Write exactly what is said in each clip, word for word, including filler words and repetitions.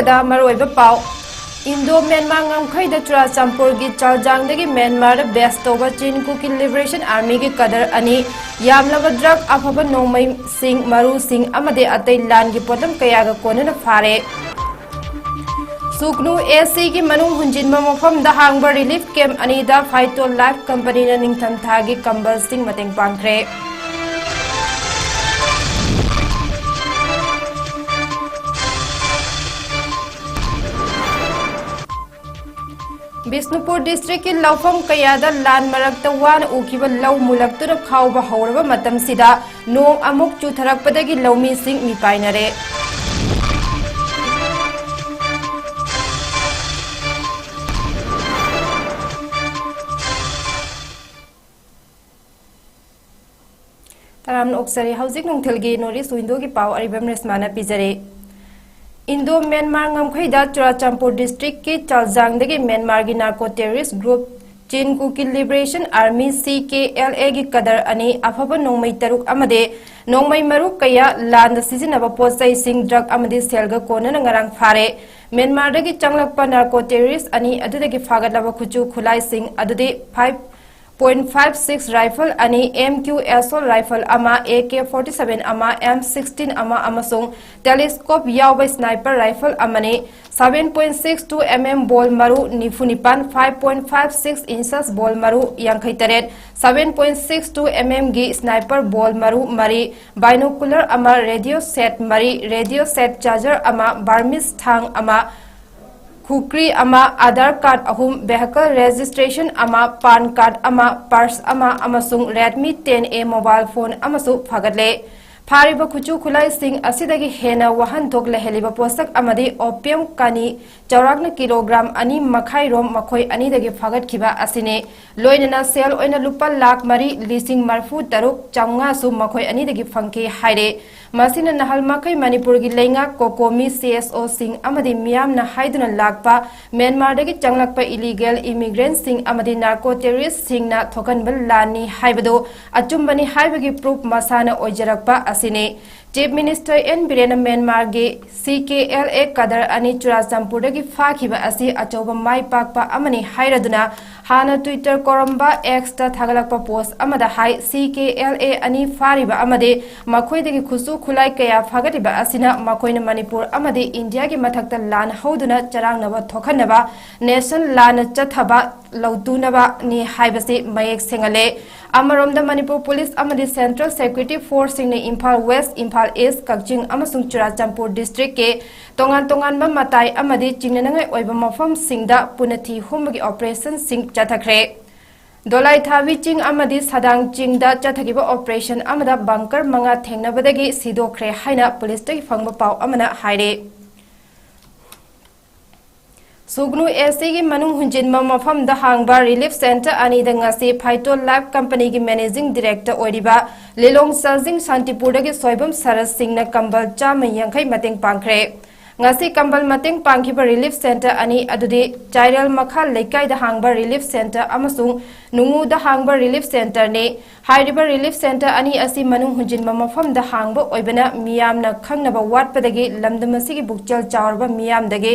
ꯗ ꯃꯔꯨꯑꯣꯏꯕ ꯄꯥꯎ꯫ Indo Myanmar ꯉꯝꯈꯩꯗ ꯆꯨꯔꯥꯆꯥꯟꯄꯨꯔꯒꯤ ꯆꯥꯜꯖꯥꯡꯗꯒꯤ ꯃ꯭ꯌꯥꯟꯃꯥꯔꯗ ꯕꯦꯁ ꯇꯧꯕ ꯆꯤꯟ ꯀꯨꯀꯤ ꯂꯤꯕꯔꯦꯁꯟ ꯑꯥꯔꯃꯤꯒꯤ ꯀꯗꯔ ꯑꯅꯤ ꯌꯥꯝꯂꯕ ꯗ꯭ꯔꯒ ꯑꯐꯕ ꯅꯣꯡꯃꯩꯁꯤꯡ, ꯃꯔꯨꯁꯤꯡ ꯑꯃꯗꯤ ꯑꯇꯩ ꯂꯥꯟꯒꯤ ꯄꯣꯠꯂꯝ ꯀꯌꯥꯒ ꯀꯣꯟꯅꯅ ꯐꯥꯔꯦ꯫ ꯁꯨꯛꯅꯨ ꯑꯦ ꯁꯤꯒꯤ ꯃꯅꯨꯡ ꯍꯨꯟꯖꯤꯟꯕ ꯃꯐꯝꯗ ꯍꯥꯡꯕ ꯔꯤꯂꯤꯐ ꯀꯦꯝꯞ ꯑꯅꯤꯗ ꯐꯥꯏꯇꯣ ꯂꯥꯏꯐ ꯀꯝꯄꯅꯤꯅ ꯅꯤꯡꯊꯝꯊꯥꯒꯤ ꯀꯝꯕꯜꯁꯤꯡ ꯃꯇꯦꯡ ꯄꯥꯡꯈ꯭ꯔꯦ꯫ ꯕꯤꯁꯅꯨꯄꯨꯔ ꯗꯤꯁꯇ꯭ꯔꯤꯛꯀꯤ ꯂꯧꯐꯝ ꯀꯌꯥꯗ ꯂꯥꯟ ꯃꯔꯛꯇ ꯋꯥꯅ ꯎꯈꯤꯕ ꯂꯧ ꯃꯨꯜꯂꯛꯇꯨꯅ ꯈꯥꯎꯕ ꯍꯧꯔꯕ ꯃꯇꯝꯁꯤꯗ ꯅꯣꯡ ꯑꯃꯨꯛ ꯆꯨꯊꯔꯛꯄꯗꯒꯤ ꯂꯧꯃꯤꯁꯤꯡ ꯃꯤꯄꯥꯏꯅꯔꯦ꯫ ꯇꯔꯥꯝꯅ ꯑꯣꯛꯆꯔꯤ꯫ ꯍꯧꯖꯤꯛ ꯅꯨꯡꯊꯤꯜꯒꯤ ꯅꯣꯔꯠ ꯏꯁ ꯋꯤꯟꯗꯣꯒꯤ ꯄꯥꯎ ꯑꯔꯤꯕꯝ ꯔꯦꯁꯃꯥꯅ ꯄꯤꯖꯔꯤ꯫ ꯏꯟꯗꯣ ꯃ꯭ꯌꯥꯟꯃꯥꯔ ꯉꯝꯈꯩꯗ ꯆꯨꯔꯥꯆꯥꯟꯄꯨꯔ ꯗꯤꯁꯇ꯭ꯔꯤꯛꯀꯤ ꯆꯥꯜꯖꯥꯡꯗꯒꯤ ꯃ꯭ꯌꯥꯟꯃꯥꯔꯒꯤ ꯅꯥꯔꯀꯣ ꯇꯦꯔꯣꯔꯤꯁ꯭ꯠ ꯒ꯭ꯔꯨꯞ ꯆꯤꯟ ꯀꯨꯀꯤ ꯂꯤꯕꯔꯦꯁꯟ ꯑꯥꯔꯃꯤ, ꯁꯤ ꯀꯦ ꯑꯦꯜ ꯑꯦꯒꯤ ꯀꯗꯔ ꯑꯅꯤ ꯑꯐꯕ ꯅꯣꯡꯃꯩ ꯇꯔꯨꯛ ꯑꯃꯗꯤ ꯅꯣꯡꯃꯩ ꯃꯔꯨ ꯀꯌꯥ, ꯂꯥꯟꯗ ꯁꯤꯖꯤꯟꯅꯕ ꯄꯣꯠ ꯆꯩꯁꯤꯡ, ꯗ꯭ꯔꯒ ꯑꯃꯗꯤ ꯁꯦꯜꯒ ꯀꯣꯟꯅꯅ ꯉꯔꯥꯡ ꯐꯥꯔꯦ꯫ ꯃ꯭ꯌꯥꯟꯃꯥꯔꯗꯒꯤ ꯆꯪꯂꯛꯄ ꯅꯥꯔꯀꯣ ꯇꯦꯔꯣꯔꯤꯁ꯭ꯠ ꯑꯅꯤ ꯑꯗꯨꯗꯒꯤ ꯐꯥꯒꯠꯂꯕ ꯈꯨꯠꯁꯨ ꯈꯨꯠꯂꯥꯏꯁꯤꯡ ꯑꯗꯨꯗꯤ five point five six rifle ꯑꯅꯤ, M Q assault rifle ꯑꯃ, A K forty-seven ꯑꯃ, M sixteen ꯑꯃ ꯑꯃꯁꯨꯡ telescope ꯌꯥꯎꯕ sniper rifle ꯑꯃꯅꯤ꯫ Seven point six two M M ꯕꯣꯜ ꯃꯔꯨ ꯅꯤꯐꯨ ꯅꯤꯄꯥꯟ, five point five six inches ꯕꯣꯜ ꯃꯔꯨ ꯌꯥꯡꯈꯩ ꯇꯔꯦꯠ, seven point six two M M ꯒꯤ sniper ꯕꯣꯜ ꯃꯔꯨ ꯃꯔꯤ, binocular ꯑꯃ, radio set ꯃꯔꯤ, radio set charger ꯑꯃ, Burmese ꯊꯥꯡ ꯑꯃ, ꯈꯨꯀ꯭ꯔꯤ ꯑꯃ, ꯑꯥꯙꯥꯔ ꯀꯥꯔꯗ ꯑꯍꯨꯝ, vehicle registration ꯑꯃ, ꯄꯥꯟ ꯀꯥꯔꯗ ꯑꯃ, ꯄꯔꯁ ꯑꯃ ꯑꯃꯁꯨꯡ Redmi ten A mobile phone ꯑꯃꯁꯨ ꯐꯥꯒꯠꯂꯦ꯫ ꯐꯥꯔꯤꯕ ꯈꯨꯠꯁꯨ ꯈꯨꯠꯂꯥꯏꯁꯤꯡ ꯑꯁꯤꯗꯒꯤ ꯍꯦꯟꯅ ꯋꯥꯍꯟꯊꯣꯛ ꯂꯩꯍꯜꯂꯤꯕ ꯄꯣꯠꯁꯛ ꯑꯃꯗꯤ opium ꯀꯥꯅꯤ ꯆꯥꯎꯔꯥꯛꯅ ꯀꯤꯂꯣꯒ꯭ꯔꯥꯝ ꯑꯅꯤ ꯃꯈꯥꯏ ꯔꯣꯝ ꯃꯈꯣꯏ ꯑꯅꯤꯗꯒꯤ ꯐꯥꯒꯠꯈꯤꯕ ꯑꯁꯤꯅꯤ꯫ ꯂꯣꯏꯅꯅ ꯁꯦꯜ ꯑꯣꯏꯅ ꯂꯨꯄꯥ ꯂꯥꯈ ꯃꯔꯤ ꯂꯤꯁꯤꯡ ꯃꯔꯤꯐꯨ ꯇꯔꯨꯛ ꯆꯥꯝꯃꯉꯥꯁꯨ ꯃꯈꯣꯏ ꯑꯅꯤꯗꯒꯤ ꯐꯪꯈꯤ ꯍꯥꯏꯔꯦ꯫ ꯃꯁꯤꯅ ꯅꯍꯥꯜ ꯃꯈꯩ ꯃꯅꯤꯄꯨꯔꯒꯤ ꯂꯩꯉꯥꯛ, ꯀꯣꯀꯣꯃꯤ, C S O ꯁꯤꯡ ꯑꯃꯗꯤ ꯃꯤꯌꯥꯝꯅ ꯍꯥꯏꯗꯨꯅ ꯂꯥꯛꯄ ꯃ꯭ꯌꯥꯟꯃꯥꯔꯗꯒꯤ ꯆꯪꯂꯛꯄ illegal immigrant ꯁꯤꯡ ꯑꯃꯗꯤ narco terrorist ꯁꯤꯡꯅ ꯊꯣꯛꯍꯟꯕ ꯂꯥꯟꯅꯤ ꯍꯥꯏꯕꯗꯨ ꯑꯆꯨꯝꯕꯅꯤ ꯍꯥꯏꯕꯒꯤ proof ꯃꯁꯥꯅ ꯑꯣꯏꯖꯔꯛꯄ ꯑꯁꯤꯅꯤ꯫ Chief Minister N Biren ꯃ꯭ꯌꯥꯟꯃꯥꯔꯒꯤ C K L A cadre ꯑꯅꯤ ꯆꯨꯔꯥꯆꯥꯟꯄꯨꯔꯗꯒꯤ ꯐꯥꯈꯤꯕ ꯑꯁꯤ ꯑꯆꯧꯕ ꯃꯥꯏ ꯄꯥꯛꯄ ꯑꯃꯅꯤ ꯍꯥꯏꯔꯗꯨꯅ, ꯍꯥꯟꯅ Twitter ꯀꯧꯔꯝꯕ X ꯇ ꯊꯥꯒꯠꯂꯛꯄ post ꯑꯃꯗ ꯍꯥꯏ, C K L A ꯑꯅꯤ ꯐꯥꯔꯤꯕ ꯑꯃꯗꯤ ꯃꯈꯣꯏꯗꯒꯤ ꯈꯨꯠꯁꯨ ꯈꯨꯠꯂꯥꯏ ꯀꯌꯥ ꯐꯥꯒꯠꯂꯤꯕ ꯑꯁꯤꯅ ꯃꯈꯣꯏꯅ ꯃꯅꯤꯄꯨꯔ ꯑꯃꯗꯤ ꯏꯟꯗꯤꯌꯥꯒꯤ ꯃꯊꯛꯇ ꯂꯥꯟ ꯍꯧꯗꯨꯅ ꯆꯔꯥꯡꯅꯕ ꯊꯣꯛꯍꯟꯅꯕ, nation ꯂꯥꯟꯅ ꯆꯠꯊꯕ ꯂꯧꯇꯨꯅꯕꯅꯤ ꯍꯥꯏꯕꯁꯤ ꯃꯌꯦꯛ ꯁꯦꯡꯍꯜꯂꯦ꯫ ꯑꯃꯔꯣꯝꯗ, ꯃꯅꯤꯄꯨꯔ ꯄꯨꯂꯤꯁ ꯑꯃꯗꯤ Central Security Force ꯁꯤꯡꯅ ꯏꯝꯐꯥꯜ West, ꯏꯝꯐꯥꯜ East, ꯀꯛꯆꯤꯡ ꯑꯃꯁꯨꯡ ꯆꯨꯔꯥꯆꯥꯟꯄꯨꯔ district ꯀꯤ ꯇꯣꯉꯥꯟ ꯇꯣꯉꯥꯟꯕ ꯃꯇꯥꯏ ꯑꯃꯗꯤ ꯆꯤꯡꯅꯅꯤꯡꯉꯥꯏ ꯑꯣꯏꯕ ꯃꯐꯝꯁꯤꯡꯗ ꯄꯨꯟꯅ ꯊꯤ ꯍꯨꯝꯕꯒꯤ operation ꯁꯤꯡ ꯆꯠꯊꯈ꯭ꯔꯦ꯫ ꯗꯣꯂꯥꯏꯊꯥꯕꯤ ꯆꯤꯡ ꯑꯃꯗꯤ ꯁꯗꯥꯡ ꯆꯤꯡꯗ ꯆꯠꯊꯈꯤꯕ operation ꯑꯃꯗ bunker ꯃꯉꯥ ꯊꯦꯡꯅꯕꯗꯒꯤ ꯁꯤꯗꯣꯛꯈ꯭ꯔꯦ ꯍꯥꯏꯅ ꯄꯨꯂꯤꯁꯇꯒꯤ ꯐꯪꯕ ꯄꯥꯎ ꯑꯃꯅ ꯍꯥꯏꯔꯦ꯫ ꯁꯨꯒꯅꯨ AC ꯒꯤ ꯃꯅꯨꯡ ꯍꯨꯟꯖꯤꯟꯕ ꯃꯐꯝꯗ ꯍꯥꯡꯕ relief centre ꯑꯅꯤꯗ ꯉꯁꯤ Phyto Life Company ꯒꯤ Managing Director ꯑꯣꯏꯔꯤꯕ ꯂꯤꯂꯣꯡ ꯆꯥꯖꯤꯡ ꯁꯥꯟꯇꯤꯄꯨꯔꯗꯒꯤ ꯁꯣꯏꯕꯝ ꯁꯔꯠ ꯁꯤꯡꯅ ꯀꯝꯕꯜ ꯆꯥꯝꯃ ꯌꯥꯡꯈꯩ ꯃꯇꯦꯡ ꯄꯥꯡꯈ꯭ꯔꯦ꯫ ꯉꯁꯤ ꯀꯝꯕꯜ ꯃꯇꯦꯡ ꯄꯥꯡꯈꯤꯕ relief centre ꯑꯅꯤ ꯑꯗꯨꯗꯤ ꯆꯥꯏꯔꯦꯜ ꯃꯈꯥ ꯂꯩꯀꯥꯏꯗ ꯍꯥꯡꯕ relief centre ꯑꯃꯁꯨꯡ ꯅꯨꯡꯉꯨꯗ ꯍꯥꯡꯕ relief centre ꯅꯤ꯫ ꯍꯥꯏꯔꯤꯕ relief centre ꯑꯅꯤ ꯑꯁꯤ ꯃꯅꯨꯡ ꯍꯨꯟꯖꯤꯟꯕ ꯃꯐꯝꯗ ꯍꯥꯡꯕ ꯑꯣꯏꯕꯅ ꯃꯤꯌꯥꯝꯅ ꯈꯪꯅꯕ ꯋꯥꯠꯄꯗꯒꯤ ꯂꯝꯗꯝ ꯑꯁꯤꯒꯤ ꯄꯨꯛꯆꯦꯜ ꯆꯥꯎꯔꯕ ꯃꯤꯌꯥꯝꯗꯒꯤ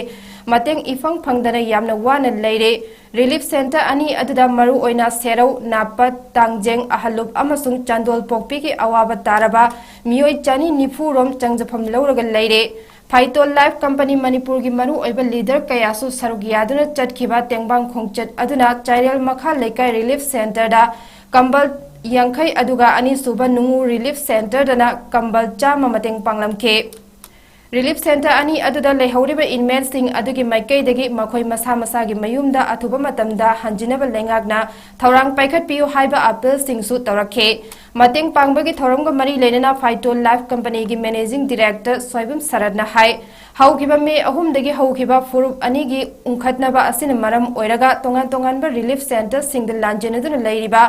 ꯃꯇꯦꯡ ꯏꯐꯪ ꯐꯪꯗꯅ ꯌꯥꯝꯅ ꯋꯥꯅ ꯂꯩꯔꯦ꯫ Relief centre ꯑꯅꯤ ꯑꯗꯨꯗ ꯃꯔꯨꯑꯣꯏꯅ ꯁꯦꯔꯧ, ꯅꯥꯄꯠ, ꯇꯥꯡꯖꯦꯡ, ꯑꯍꯜꯂꯨꯞ ꯑꯃꯁꯨꯡ ꯆꯥꯟꯗꯣꯜ ꯄꯣꯛꯄꯤꯒꯤ ꯑꯋꯥꯕ ꯇꯥꯔꯕ ꯃꯤꯑꯣꯏ ꯆꯅꯤ ꯅꯤꯐꯨ ꯔꯣꯝ ꯆꯪꯖꯐꯝ ꯂꯧꯔꯒ ꯂꯩꯔꯦ꯫ Phyto Life Company ꯃꯅꯤꯄꯨꯔꯒꯤ ꯃꯔꯨꯑꯣꯏꯕ leader ꯀꯌꯥꯁꯨ ꯁꯔꯨꯛ ꯌꯥꯗꯨꯅ ꯆꯠꯈꯤꯕ ꯇꯦꯡꯕꯥꯡ ꯈꯣꯡꯆꯠ ꯑꯗꯨꯅ ꯆꯥꯏꯔꯦꯜ ꯃꯈꯥ ꯂꯩꯀꯥꯏ relief centre ꯗ ꯀꯝꯕꯜ ꯌꯥꯡꯈꯩ ꯑꯗꯨꯒ ꯑꯅꯤꯁꯨꯕ ꯅꯨꯡꯉꯨ relief centre ꯗꯅ ꯀꯝꯕꯜ ꯆꯥꯝꯃ ꯃꯇꯦꯡ ꯄꯥꯡꯂꯝꯈꯤ꯫ Relief centre ꯑꯅꯤ ꯑꯗꯨꯗ ꯂꯩꯍꯧꯔꯤꯕ inmate ꯁꯤꯡ ꯑꯗꯨꯒꯤ ꯃꯥꯏꯀꯩꯗꯒꯤ ꯃꯈꯣꯏ ꯃꯁꯥ ꯃꯁꯥꯒꯤ ꯃꯌꯨꯝꯗ ꯑꯊꯨꯕ ꯃꯇꯝꯗ ꯍꯟꯖꯤꯟꯅꯕ ꯂꯩꯉꯥꯛꯅ ꯊꯧꯔꯥꯡ ꯄꯥꯏꯈꯠꯄꯤꯌꯨ ꯍꯥꯏꯕ appeal ꯁꯤꯡꯁꯨ ꯇꯧꯔꯛꯈꯤ꯫ ꯃꯇꯦꯡ ꯄꯥꯡꯕꯒꯤ ꯊꯧꯔꯝꯒ ꯃꯔꯤ ꯂꯩꯅꯅ Phyto Life Company ꯒꯤ Managing Director ꯁꯣꯏꯕꯝ ꯁꯔꯠꯅ ꯍꯥꯏ, ꯍꯧꯈꯤꯕ ꯃꯦ ꯑꯍꯨꯝꯗꯒꯤ ꯍꯧꯈꯤꯕ ꯐꯨꯔꯨꯞ ꯑꯅꯤꯒꯤ ꯎꯪꯈꯠꯅꯕ ꯑꯁꯤꯅ ꯃꯔꯝ ꯑꯣꯏꯔꯒ ꯇꯣꯉꯥꯟ ꯇꯣꯉꯥꯟꯕ relief centre ꯁꯤꯡꯗ ꯂꯥꯟꯖꯦꯟꯅꯗꯨꯅ ꯂꯩꯔꯤꯕ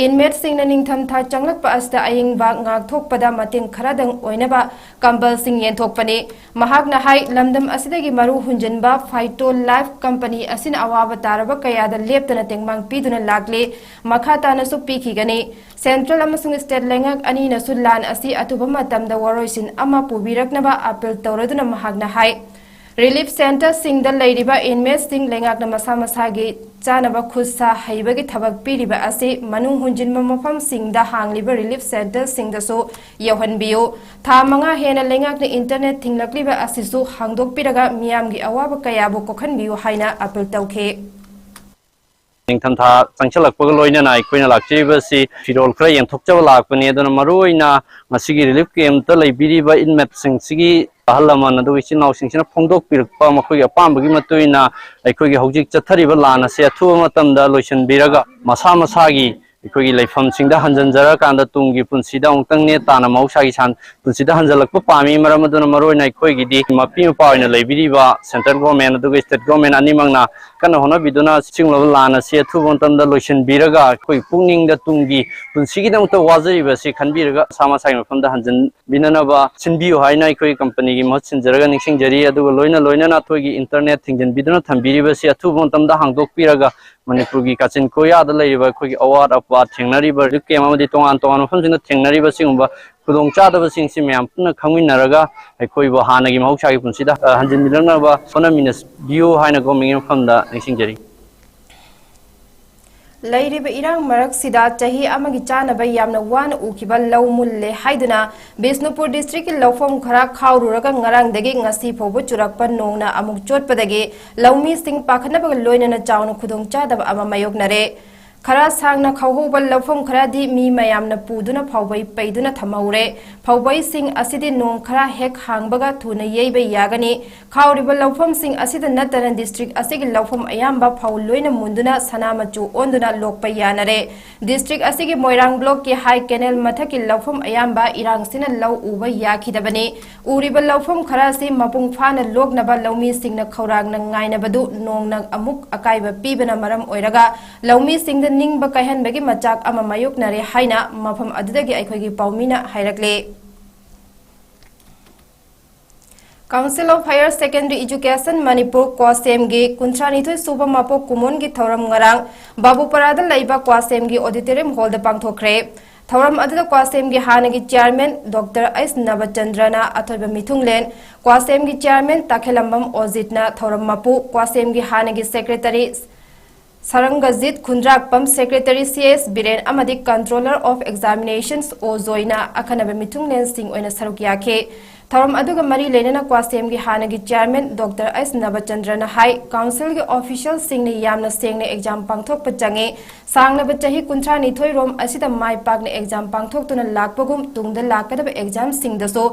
inmate ꯁꯤꯡꯅ ꯅꯤꯡꯊꯝꯊꯥ ꯆꯪꯂꯛꯄ ꯑꯁꯤꯗ ꯑꯏꯪꯕ ꯉꯥꯛꯊꯣꯛꯄꯗ ꯃꯇꯦꯡ ꯈꯔꯗꯪ ꯑꯣꯏꯅꯕ ꯀꯝꯕꯜꯁꯤꯡ ꯌꯦꯟꯊꯣꯛꯄꯅꯤ꯫ ꯃꯍꯥꯛꯅ ꯍꯥꯏ, ꯂꯝꯗꯝ ꯑꯁꯤꯗꯒꯤ ꯃꯔꯨ ꯍꯨꯟꯖꯤꯟꯕ ꯐꯥꯏꯇꯣ ꯂꯥꯏꯐ ꯀꯝꯄꯅꯤ ꯑꯁꯤꯅ ꯑꯋꯥꯕ ꯇꯥꯔꯕ ꯀꯌꯥꯗ ꯂꯦꯞꯇꯅ ꯇꯦꯡꯕꯥꯡ ꯄꯤꯗꯨꯅ ꯂꯥꯛꯂꯤ꯫ ꯃꯈꯥ ꯇꯥꯅꯁꯨ ꯄꯤꯈꯤꯒꯅꯤ꯫ ꯁꯦꯟꯇ꯭ꯔꯦꯜ ꯑꯃꯁꯨꯡ ꯁ꯭ꯇꯦꯠ ꯂꯩꯉꯥꯛ ꯑꯅꯤꯅꯁꯨ ꯂꯥꯟ ꯑꯁꯤ ꯑꯊꯨꯕ ꯃꯇꯝꯗ ꯋꯥꯔꯣꯏꯁꯤꯟ ꯑꯃ ꯄꯨꯕꯤꯔꯛꯅꯕ ꯑꯄꯤꯜ ꯇꯧꯔꯗꯨꯅ ꯃꯍꯥꯛꯅ ꯍꯥꯏ, ꯔꯤꯂꯤꯐ ꯁꯦꯟꯇꯔꯁꯤꯡꯗ ꯂꯩꯔꯤꯕ ꯏꯟꯃꯦꯠꯁꯤꯡ ꯂꯩꯉꯥꯛꯅ ꯃꯁꯥ ꯃꯁꯥꯒꯤ ꯆꯥꯅꯕ ꯈꯨꯠ ꯁꯥ ꯍꯩꯕꯒꯤ ꯊꯕꯛ ꯄꯤꯔꯤꯕ ꯑꯁꯤ ꯃꯅꯨꯡ ꯍꯨꯟꯖꯤꯟꯕ ꯃꯐꯝꯁꯤꯡꯗ ꯍꯥꯡꯂꯤꯕ ꯔꯤꯂꯤꯐ ꯁꯦꯟꯇꯔꯁꯤꯡꯗꯁꯨ ꯌꯧꯍꯟꯕꯤꯌꯨ꯫ ꯊꯥ ꯃꯉꯥ ꯍꯦꯟꯅ ꯂꯩꯉꯥꯛꯅ ꯏꯟꯇꯔꯅꯦꯠ ꯊꯤꯡꯂꯛꯂꯤꯕ ꯑꯁꯤꯁꯨ ꯍꯥꯡꯗꯣꯛꯄꯤꯔꯒ ꯃꯤꯌꯥꯝꯒꯤ ꯑꯋꯥꯕ ꯀꯌꯥꯕꯨ ꯀꯣꯛꯍꯟꯕꯤꯌꯨ ꯍꯥꯏꯅ ꯑꯄꯤꯜ ꯇꯧꯈꯤ꯫ ꯅꯤꯡꯊꯝꯊꯥ ꯆꯪꯁꯤꯜꯂꯛꯄꯒ ꯂꯣꯏꯅꯅ ꯑꯩꯈꯣꯏꯅ ꯂꯥꯛꯆꯔꯤꯕꯁꯤ ꯐꯤꯔꯣꯜ ꯈꯔ ꯌꯦꯟꯊꯣꯛꯆꯕ ꯂꯥꯛꯄꯅꯤ꯫ ꯑꯗꯨꯅ ꯃꯔꯨꯑꯣꯏꯅ ꯉꯁꯤꯒꯤ ꯔꯤꯂꯤꯐ ꯀꯦꯝꯞꯇ ꯂꯩꯕꯤꯔꯤꯕ ꯏꯟꯃꯦꯠꯁꯤꯡꯁꯤꯒꯤ ꯑꯍꯜ ꯂꯃꯟ ꯑꯗꯨꯒ ꯏꯆꯤꯟ ꯏꯅꯥꯎꯁꯤꯡꯁꯤꯅ ꯐꯣꯡꯗꯣꯛꯄꯤꯔꯛꯄ ꯃꯈꯣꯏꯒꯤ ꯑꯄꯥꯝꯕꯒꯤ ꯃꯇꯨꯡ ꯏꯟꯅ ꯑꯩꯈꯣꯏꯒꯤ ꯍꯧꯖꯤꯛ ꯆꯠꯊꯔꯤꯕ ꯂꯥꯟ ꯑꯁꯤ ꯑꯊꯨꯕ ꯃꯇꯝꯗ ꯂꯣꯏꯁꯤꯟꯕꯤꯔꯒ ꯃꯁꯥ ꯃꯁꯥꯒꯤ ꯑꯩꯈꯣꯏꯒꯤ ꯂꯩꯐꯝꯁꯤꯡꯗ ꯍꯟꯖꯤꯟꯖꯔꯀꯥꯟꯗ ꯇꯨꯡꯒꯤ ꯄꯨꯟꯁꯤꯗ ꯑꯃꯨꯛꯇꯪ ꯅꯦ ꯇꯥꯅ ꯃꯍꯧꯁꯥꯒꯤ ꯁꯥꯟ-, ꯄꯨꯟꯁꯤꯗ ꯍꯟꯖꯤꯜꯂꯛꯄ ꯄꯥꯝꯃꯤ꯫ ꯃꯔꯝ ꯑꯗꯨꯅ ꯃꯔꯨꯑꯣꯏꯅ ꯑꯩꯈꯣꯏꯒꯤꯗꯤ ꯃꯄꯤ ꯃꯄꯥ ꯑꯣꯏꯅ ꯂꯩꯕꯤꯔꯤꯕ ꯁꯦꯟꯇ꯭ꯔꯦꯜ ꯒꯣꯔꯃꯦꯟ ꯑꯗꯨꯒ ꯁ꯭ꯇꯦꯠ ꯒꯣꯔꯃꯦꯟ ꯑꯅꯤꯃꯛꯅ ꯀꯟꯅ ꯍꯣꯠꯅꯕꯤꯗꯨꯅ ꯁꯤꯒꯨꯝꯂꯕ ꯂꯥꯟ ꯑꯁꯤ ꯑꯊꯨꯕ ꯃꯇꯝꯗ ꯂꯣꯏꯁꯤꯟꯕꯤꯔꯒ ꯑꯩꯈꯣꯏ ꯄꯨꯛꯅꯤꯡꯗ ꯇꯨꯡꯒꯤ ꯄꯨꯟꯁꯤꯒꯤꯗꯃꯛꯇ ꯋꯥꯖꯔꯤꯕ ꯑꯁꯤ ꯈꯟꯕꯤꯔꯒ ꯃꯁꯥ ꯃꯁꯥꯒꯤ ꯃꯐꯝꯗ ꯍꯟꯖꯤꯟꯕꯤꯅꯅꯕ ꯁꯤꯟꯕꯤꯌꯨ ꯍꯥꯏꯅ ꯑꯩꯈꯣꯏꯒꯤ ꯀꯝꯄꯅꯤꯒꯤ ꯃꯍꯨꯠ ꯁꯤꯟꯖꯔꯒ ꯅꯤꯡꯁꯤꯡꯖꯔꯤ꯫ ꯑꯗꯨꯒ ꯂꯣꯏꯅ ꯂꯣꯏꯅꯅ ꯑꯩꯈꯣꯏꯒꯤ ꯏꯟꯇꯔꯅꯦꯠ ꯊꯤꯡꯖꯤꯟꯕꯤꯗꯨꯅ ꯊꯝꯕꯤꯔꯤꯕꯁꯤ ꯑꯊꯨꯕ ꯃꯇꯝꯗ ꯍꯥꯡꯗꯣꯛꯄꯤꯔꯒ ꯃꯅꯤꯄꯨꯔꯒꯤ ꯀꯥꯆꯤꯟ ꯀꯣꯌꯥꯗ ꯂꯩꯔꯤꯕ ꯑꯩꯈꯣꯏꯒꯤ ꯑꯋꯥꯠ ꯑꯄꯥ ꯊꯦꯡꯅꯔꯤꯕ ꯔꯤꯂꯤꯐ ꯀꯦꯝꯞ ꯑꯃꯗꯤ ꯇꯣꯉꯥꯟ ꯇꯣꯉꯥꯟꯕ ꯃꯐꯝꯁꯤꯡꯗ ꯊꯦꯡꯅꯔꯤꯕ ꯁꯤꯒꯨꯝꯕ ꯈꯨꯗꯣꯡꯆꯥꯗꯕꯁꯤꯡꯁꯤ ꯃꯌꯥꯝ ꯄꯨꯟꯅ ꯈꯪꯃꯤꯟꯅꯔꯒ ꯑꯩꯈꯣꯏꯕꯨ ꯍꯥꯟꯅꯒꯤ ꯃꯍꯧꯁꯥꯒꯤ ꯄꯨꯟꯁꯤꯗ, ꯑ, ꯍꯟꯖꯤꯟꯕꯤꯔꯛꯅꯕ ꯍꯣꯠꯅꯃꯤꯟꯅꯕꯤꯌꯨ ꯍꯥꯏꯅ ꯒꯣꯔꯃꯦꯟꯒꯤ ꯃꯐꯝꯗ ꯅꯤꯡꯁꯤꯡꯖꯔꯤ꯫ ꯂꯩꯔꯤꯕ ꯏꯔꯥꯡ ꯃꯔꯛꯁꯤꯗ ꯆꯍꯤ ꯑꯃꯒꯤ ꯆꯥꯅꯕ ꯌꯥꯝꯅ ꯋꯥꯅ ꯎꯈꯤꯕ ꯂꯧ ꯃꯨꯜꯂꯦ ꯍꯥꯏꯗꯨꯅ ꯕꯤꯁꯅꯨꯄꯨꯔ ꯗꯤꯁꯇ꯭ꯔꯤꯛꯀꯤ ꯂꯧꯐꯝ ꯈꯔ ꯈꯥꯎꯔꯨꯔꯒ ꯉꯔꯥꯡꯗꯒꯤ ꯉꯁꯤ ꯐꯥꯎꯕ ꯆꯨꯔꯛꯄ ꯅꯣꯡꯅ ꯑꯃꯨꯛ ꯆꯣꯠꯄꯗꯒꯤ ꯂꯧꯃꯤꯁꯤꯡ ꯄꯥꯈꯠꯅꯕꯒ ꯂꯣꯏꯅꯅ ꯆꯥꯎꯅ ꯈꯨꯗꯣꯡꯆꯥꯗꯕ ꯑꯃ ꯃꯥꯌꯣꯛꯅꯔꯦ꯫ ꯈꯔ ꯁꯥꯡꯅ ꯈꯥꯎꯍꯧꯕ ꯂꯧꯐꯝ ꯈꯔꯗꯤ ꯃꯤ ꯃꯌꯥꯝꯅ ꯄꯨꯗꯨꯅ ꯐꯧꯕꯩ ꯄꯩꯗꯨꯅ ꯊꯝꯍꯧꯔꯦ꯫ ꯐꯧꯕꯩꯁꯤꯡ ꯑꯁꯤꯗꯤ ꯅꯣꯡ ꯈꯔ ꯍꯦꯛ ꯍꯥꯡꯕꯒ ꯊꯨꯅ ꯌꯩꯕ ꯌꯥꯒꯅꯤ꯫ ꯈꯥꯎꯔꯤꯕ ꯂꯧꯐꯝꯁꯤꯡ ꯑꯁꯤꯗ ꯅꯠꯇꯅ ꯗꯤꯁꯇ꯭ꯔꯤꯛ ꯑꯁꯤꯒꯤ ꯂꯧꯐꯝ ꯑꯌꯥꯝꯕ ꯐꯧ ꯂꯣꯏꯅ ꯃꯨꯟꯗꯨꯅ ꯁꯅꯥ ꯃꯆꯨ ꯑꯣꯟꯗꯨꯅ ꯂꯣꯛꯄ ꯌꯥꯅꯔꯦ꯫ ꯗꯤꯁꯇ꯭ꯔꯤꯛ ꯑꯁꯤꯒꯤ ꯃꯣꯏꯔꯥꯡ ꯕ꯭ꯂꯣꯛꯀꯤ ꯍꯥꯏ ꯀꯦꯅꯦꯜ ꯃꯊꯛꯀꯤ ꯂꯧꯐꯝ ꯑꯌꯥꯝꯕ ꯏꯔꯥꯡꯁꯤꯅ ꯂꯧ ꯎꯕ ꯌꯥꯈꯤꯗꯕꯅꯤ꯫ ꯎꯔꯤꯕ ꯂꯧꯐꯝ ꯈꯔ ꯑꯁꯤ ꯃꯄꯨꯡ ꯐꯥꯅ ꯂꯣꯛꯅꯕ ꯂꯧꯃꯤꯁꯤꯡꯅ ꯈꯧꯔꯥꯡꯅ ꯉꯥꯏꯅꯕꯗꯨ ꯅꯣꯡꯅ ꯑꯃꯨꯛ ꯑꯀꯥꯏꯕ ꯄꯤꯕꯅ ꯃꯔꯝ ꯑꯣꯏꯔꯒ ꯂꯧꯃꯤꯁꯤꯡꯗ ꯅꯤꯡꯕ ꯀꯥꯏꯍꯟꯕꯒꯤ ꯃꯆꯥꯛ ꯑꯃ ꯃꯥꯌꯣꯛꯅꯔꯦ ꯍꯥꯏꯅ ꯃꯐꯝ ꯑꯗꯨꯗꯒꯤ ꯑꯩꯈꯣꯏꯒꯤ ꯄꯥꯎꯃꯤꯅ ꯍꯥꯏꯔꯛꯂꯦ꯫ Council of Higher Secondary Education Manipur ꯀ꯭ꯋꯥꯁꯦꯝꯒꯤ ꯀꯨꯟꯊ꯭ꯔꯥ ꯅꯤꯊꯣꯏ ꯁꯨꯕ ꯃꯄꯣꯛ ꯀꯨꯝꯑꯣꯟꯒꯤ ꯊꯧꯔꯝ ꯉꯔꯥꯡ ꯕꯥꯕꯨꯄꯥꯔꯥꯗ ꯂꯩꯕ ꯀ꯭ꯋꯥꯁꯦꯝꯒꯤ auditorium hall ꯗ ꯄꯥꯡꯊꯣꯛꯈ꯭ꯔꯦ꯫ ꯊꯧꯔꯝ ꯑꯗꯨꯗ ꯀ꯭ꯋꯥꯁꯦꯝꯒꯤ ꯍꯥꯟꯅꯒꯤ chairman Doctor ꯑꯩꯁ ꯅꯕꯆꯟꯗ꯭ꯔꯅ ꯑꯊꯣꯏꯕ ꯃꯤꯊꯨꯡꯂꯦꯟ, ꯀ꯭ꯋꯥꯁꯦꯝꯒꯤ chairman ꯇꯥꯈꯦꯂꯝꯕꯝ ꯑꯣꯖꯤꯠꯅ ꯊꯧꯔꯝ ꯃꯄꯨ, ꯀ꯭ꯋꯥꯁꯦꯝꯒꯤ ꯍꯥꯟꯅꯒꯤ secretary ꯁꯔꯪꯒꯖꯤꯠ ꯈꯨꯟꯗ꯭ꯔꯥꯛꯄꯝ, secretary ꯁꯤ ꯑꯦꯁ ꯕꯤꯔꯦꯟ ꯑꯃꯗꯤ controller of examinations ꯑꯣ ꯖꯣꯏꯅ ꯑꯈꯟꯅꯕ ꯃꯤꯊꯨꯡꯂꯦꯟꯁꯤꯡ ꯑꯣꯏꯅ ꯁꯔꯨꯛ ꯌꯥꯈꯤ꯫ ꯊꯧꯔꯝ ꯑꯗꯨꯒ ꯃꯔꯤ ꯂꯩꯅꯅ ꯀ꯭ꯋꯥꯁꯦꯝꯒꯤ ꯍꯥꯟꯅꯒꯤ chairman Doctor ꯑꯩꯁ ꯅꯕꯆꯟꯗ꯭ꯔꯅ ꯍꯥꯏ, council ꯒꯤ official ꯁꯤꯡꯅ ꯌꯥꯝꯅ ꯁꯦꯡꯅ exam ꯄꯥꯡꯊꯣꯛꯄ ꯆꯪꯉꯤ꯫ ꯁꯥꯡꯂꯕ ꯆꯍꯤ ꯀꯨꯟꯊ꯭ꯔꯥ ꯅꯤꯊꯣꯏ ꯔꯣꯝ ꯑꯁꯤꯗ ꯃꯥꯏ ꯄꯥꯛꯅ exam ꯄꯥꯡꯊꯣꯛꯇꯨꯅ ꯂꯥꯛꯄꯒꯨꯝ, ꯇꯨꯡꯗ ꯂꯥꯛꯀꯗꯕ exam ꯁꯤꯡꯗꯁꯨ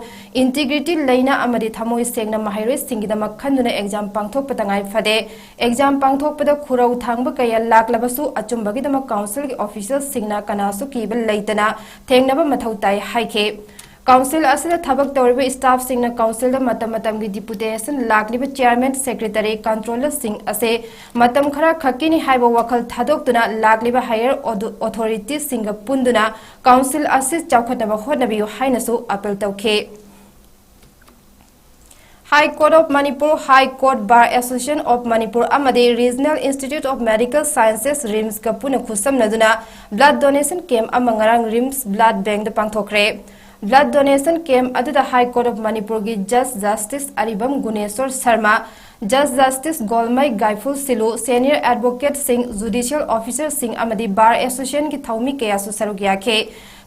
integrity ꯂꯩꯅ ꯑꯃꯗꯤ ꯊꯃꯣꯏ ꯁꯦꯡꯅ ꯃꯍꯩꯔꯣꯏꯁꯤꯡꯒꯤꯗꯃꯛ ꯈꯟꯗꯨꯅ exam ꯄꯥꯡꯊꯣꯛꯄ ꯇꯉꯥꯏ ꯐꯗꯦ꯫ Exam ꯄꯥꯡꯊꯣꯛꯄꯗ ꯈꯨꯔꯧ ꯊꯥꯡꯕ ꯀꯌꯥ ꯂꯥꯛꯂꯕꯁꯨ ꯑꯆꯨꯝꯕꯒꯤꯗꯃꯛ council ꯒꯤ official ꯁꯤꯡꯅ ꯀꯅꯥꯁꯨ ꯀꯤꯕ ꯂꯩꯇꯅ ꯊꯦꯡꯅꯕ ꯃꯊꯧ ꯇꯥꯏ ꯍꯥꯏꯈꯤ꯫ Council ꯑꯁꯤꯗ ꯊꯕꯛ ꯇꯧꯔꯤꯕ staff ꯁꯤꯡꯅ council ꯗ ꯃꯇꯝ ꯃꯇꯝꯒꯤ deputation ꯂꯥꯛꯂꯤꯕ chairman, secretary, controller ꯁꯤꯡ ꯑꯁꯤ ꯃꯇꯝ ꯈꯔ ꯈꯛꯀꯤꯅꯤ ꯍꯥꯏꯕ ꯋꯥꯈꯜ ꯊꯥꯗꯣꯛꯇꯨꯅ ꯂꯥꯛꯂꯤꯕ higher authority ꯁꯤꯡꯒ ꯄꯨꯟꯗꯨꯅ council ꯑꯁꯤ ꯆꯥꯎꯈꯠꯅꯕ ꯍꯣꯠꯅꯕꯤꯌꯨ ꯍꯥꯏꯅꯁꯨ appeal ꯇꯧꯈꯤ꯫ High Court of Manipur, High Court Bar Association of Manipur ꯑꯃꯗꯤ Regional Institute of Medical Sciences, RIMS ꯀ ꯄꯨꯟꯅ ꯈꯨꯠꯁꯝꯅꯗꯨꯅ blood donation camp ꯑꯃ ꯉꯔꯥꯡ RIMS Blood Bank ꯗ ꯄꯥꯡꯊꯣꯛꯈ꯭ꯔꯦ꯫ Blood donation camp ꯑꯗꯨꯗ High Court of Manipur ꯒꯤ Judge Justice ꯑꯔꯤꯕꯝ Guneshor Sharma, Judge Justice ꯒꯣꯜꯃꯩ ꯒꯥꯏꯐꯨꯜ ꯁꯤꯂꯨ, senior advocate ꯁꯤꯡ, judicial officer ꯁꯤꯡ ꯑꯃꯗꯤ Bar Association ꯒꯤ ꯊꯧꯃꯤ ꯀꯌꯥꯁꯨ ꯁꯔꯨꯛ ꯌꯥꯈꯤ꯫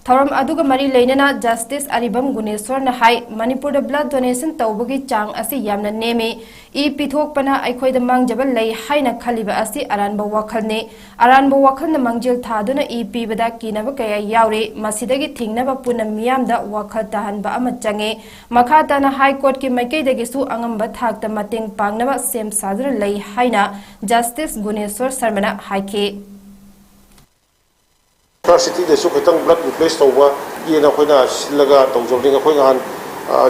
ꯊꯧꯔꯝ ꯑꯗꯨꯒ ꯃꯔꯤ ꯂꯩꯅꯅ Justice ꯑꯔꯤꯕꯝ ꯒꯨꯅꯦꯁꯣꯔꯅ ꯍꯥꯏ, ꯃꯅꯤꯄꯨꯔꯗ blood donation ꯇꯧꯕꯒꯤ ꯆꯥꯡ ꯑꯁꯤ ꯌꯥꯝꯅ ꯅꯦꯝꯃꯤ꯫ ꯏ ꯄꯤꯊꯣꯛꯄꯅ ꯑꯩꯈꯣꯏꯗ ꯃꯥꯡꯖꯕ ꯂꯩ ꯍꯥꯏꯅ ꯈꯜꯂꯤꯕ ꯑꯁꯤ ꯑꯔꯥꯟꯕ ꯋꯥꯈꯜꯅꯤ꯫ ꯑꯔꯥꯟꯕ ꯋꯥꯈꯜꯅ ꯃꯥꯡꯖꯤꯜ ꯊꯥꯗꯨꯅ ꯏ ꯄꯤꯕꯗ ꯀꯤꯅꯕ ꯀꯌꯥ ꯌꯥꯎꯔꯤ꯫ ꯃꯁꯤꯗꯒꯤ ꯊꯤꯡꯅꯕ ꯄꯨꯟꯅ ꯃꯤꯌꯥꯝꯗ ꯋꯥꯈꯜ ꯇꯥꯍꯟꯕ ꯑꯃ ꯆꯪꯉꯤ꯫ ꯃꯈꯥ ꯇꯥꯅ High Court ꯀꯤ ꯃꯥꯏꯀꯩꯗꯒꯤꯁꯨ ꯑꯉꯝꯕ ꯊꯥꯛꯇ ꯃꯇꯦꯡ ꯄꯥꯡꯅꯕ ꯁꯦꯝ ꯁꯥꯗꯨꯅ ꯂꯩ ꯍꯥꯏꯅ Justice ꯒꯨꯅꯦꯁꯣꯔ ꯁꯔꯃꯅ ꯍꯥꯏꯈꯤ꯫ ꯁꯤꯇꯤꯗꯁꯨ ꯈꯤꯇꯪ blood replace ꯇꯧꯕꯒꯤꯅ ꯑꯩꯈꯣꯏꯅ ꯁꯤꯜꯂꯒ ꯇꯧꯖꯕꯅꯤ꯫ ꯑꯩꯈꯣꯏ ꯅꯍꯥꯟ